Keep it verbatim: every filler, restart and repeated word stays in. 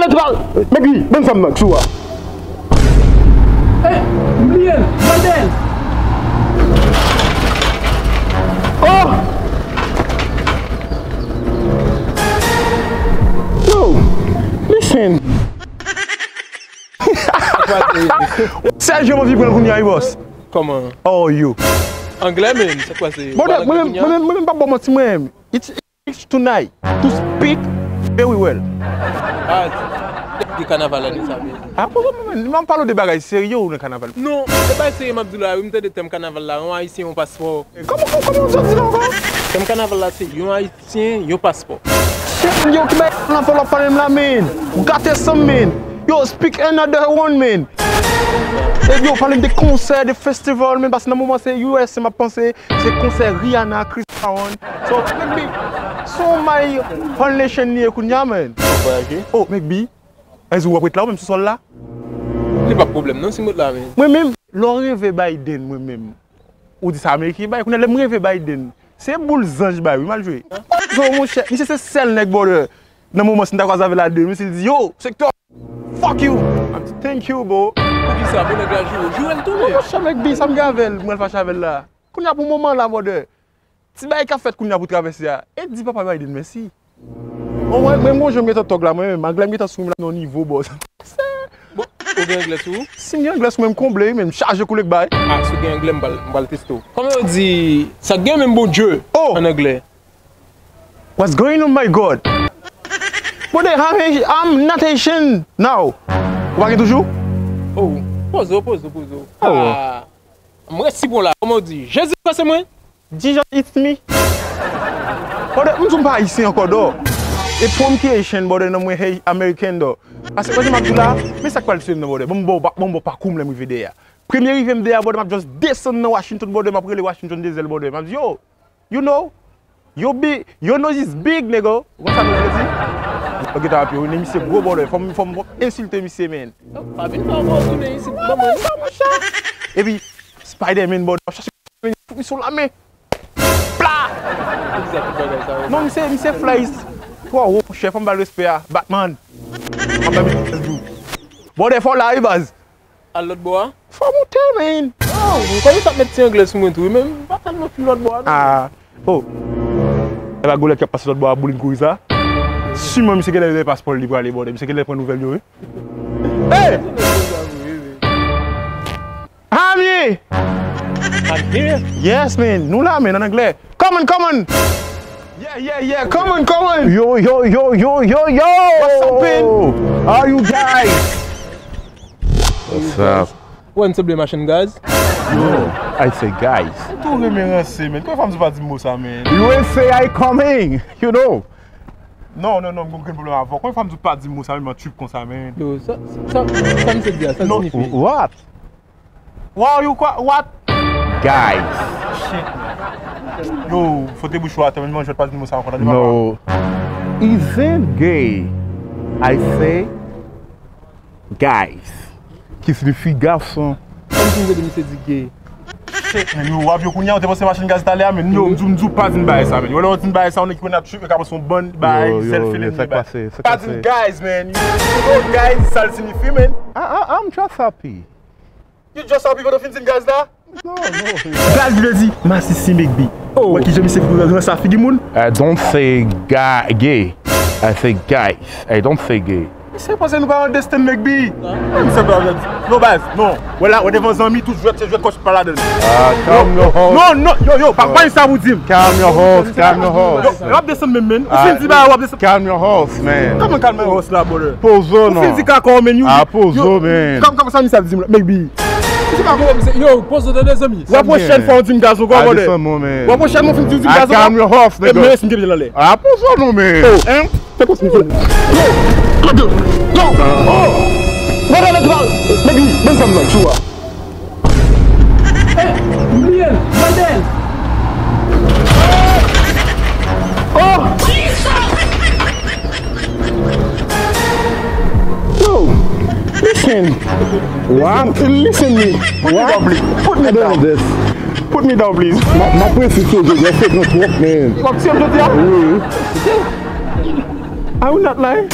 Let's go! Mèt wi, ban m sa m mank sou a. Ey, m bliye l, Mandel! Oh! Yo, listen. Sèl jan m anvi pran kounye a wi, bòs. Kòman? How are you? Anglè, men, sa k pase? Brother, mwen menm, mwen menm, mwen menm pa ba w manti, mwen menm. It's, it's tonight to speak very well. Ah, de kanaval la, de sa, men. Ah, poko, men, men, m ap pale w de bagay serye ou nan kanaval? Non, se bagay serye m ap di w la, wi, m tande tèm kanaval la, yon Ayisyen, yon paspò. Kòman, kòman, kòman w sot di la ankò? Tèm kanaval la, se yon Ayisyen, yon paspò. Shit, yo, ki bagay la fè w ap pale m la, man? Ou gate san m, man. Yo, speak another one, man. E yo, pale m de konsè, de festival, man, paske nan moman se U S A m ap panse, se konsè Rihanna, Chris Brown. So, Mec B, se yon may All Nation li ye kounye a, man. Oh, Mec B, èske w ap ret la ou menm sou sòl la? Li pa pwoblèm non, si m ret la, men. Mwen menm, lè w reve Biden, mwen menm, ou di sa Ameriken bay, kounye a lè m reve Biden, se boul zanj bay, wi, m al jwe. Zo, monchè, misye se sèl nèg, brother. Nan moman, si m ta kwaze avè l a de, misye di, yo, sektè, fuck you. M ap di, thank you, bro. Poukisa, bon nèg la joure? Joure l tou, men. Non, monchè, Mec B, sa m gen avè l, mwen fache avè l la. Kounye a pou moman la, brother. Ti bagay k ap fèt kounye a pou travèse a. E di papa Biden mèsi. O mwen, mwen, mwen, jan m gentan tòg la, mwen menm, anglè m gentan sou mwen la nan yon nivo, bòs. Bon, ou gen anglè sou ou? Si m gen anglè sou mwen, m konble, men m chaje koulè k bay. Ah, si w gen anglè, m pral, m pral teste w. Kòman yo di, sa gen menm Bondye an anglè? What's going on, my God? Brother, I'm, I'm not Haitian now. Ou pa gen toujou? Oh, poze w, poze w, poze w. Ah, mwen si bon la. Kòman w di? Jezi Kris se mwen? Jesus, it's me. Brother, m di w m pa ayisyen ankò, dò. E pou m ki Haitian, brother, non mwen Hey American, dò. Paske, mwen, jan m ap di w la, men sa k pral swiv nan, brother. Bon, m ba w pa-, bon, m ba w pakou m lè m rive dèyè a. Premye rive m dèyè a, brother, m ap just desann nan Washington, brother, m ap rele Washington Desel, brother. M ap di, yo, you know, your big, your nose is big, nigga. Ou konn sa nose vle di? Yo gentan ap yo, men misye gwo, brother. Fò m, fò m ensilte misye, man. Pa vin fè yon gwo tounen isit, ban mwen. Epi, Spider-Man, brother, ap chache men, fout misye yon lame. Pla! Poukisa tout bagay sa yo? Non, misye, misye fly twò wo, monchè, fò m ba l respè a. Batman. M ap ba misye respè tou. Brother, fò w la wi, baz. Al lòt bò a? Fò w monte, man. Oh, kòman sa ap met ti anglè sou mwen tou, wi, men m pa tèlman fin lòt bò a, non. Ah, oh. E pa gwo lè k ap pase lòt bò a, boulin kouri sa. Siman, misye genlè lè paspò l li prale, brother. Misye genlè pran nouvèl yo, wi. Hey! I'm here! I'm here? Yes, man. Nou la, man, an anglè. Come on, come on! Yeah, yeah, yeah. Come on, come on! Yo, yo, yo, yo, yo, yo! What's up, man? How are you guys? What's up? When to blame machine guys? Yo, I say guys. Ou tou renmen ranse, man. Konbyen fwa m di w pa di mo sa, man? U S A I coming, you know. Non, non, non, m gen grenn pwoblèm avè w. Konbyen fwa m di w pa di mo sa, man, m an trip konsa, man? Yo, sa, sa, sa misye di a, sa l siyifi? What? Wow, you qua-, what? Guys. Shit, man. Yo, fote bouch ou atè, men mwen jwèt pa di mo sa ankò, tande papa. No. Isn't gay. I say guys. Ki siyifi gason. Kòmsi m tande misye di gay. Shit, man, yo, w ap yo kounye a, ou te panse machin gaz talè a, men yo, m di w, m di w pa di m bagay sa, men. Yo, lè w di m bagay sa, yon nèg ki konn ap trip, yo ka panse yon bann bagay, self feeling li bay. Pa di m guys, man. You know guys, sa l siyifi, man. I, I, I'm just happy. You just happy pandan w fin di m guys la? No, no. Guys vle di masisi, Mec B. Oh. Wè kijan misye ranse ak figi moun? I don't say ga-, gay. I say guys. I don't say gay. Misye panse nou pa understand, Mec B. Misye pa vle di. Non, baz, non. Wè la, wè devan zanmi, tout jwèt, se jwèt kòch pa ladan l. Ah, calm your horse. Non, non, yo, yo, pa, pa sa pou di m. Calm your horse, calm your horse. Yo, w ap desann menm, men. Ou fin di ba, w ap desann. Calm your horse, man. Kòman calm your horse la, brother? Pozo, non. Ou fin di kaka w, men, you. Ah, pozo, man. Kòm, kòm sa misye ap di m la, Mec B. Misye pa konprann misye. Yo, pozo, tande, zanmi. Wè pwochèn fwa w di m gaz ankò, brother. Wè pwochèn mwen fin di w di m gaz ankò. Calm your horse, nigga. E men, si m te la lè. Ah, pozo, non, man. Oh, hein? Yo, yo, yo, oh! Mwen nan lè twal. Mec B, ban m sa m nan, tchou a. Eh, m bliye l, Mandel. Oh! Yo, listen. What? Listen me. Put me down, please. Put me down. Put me down, please. M ap prese, soldier. Yo, fake nou twòp, man. W ap tiye m jodi a? Wi. I will not lie.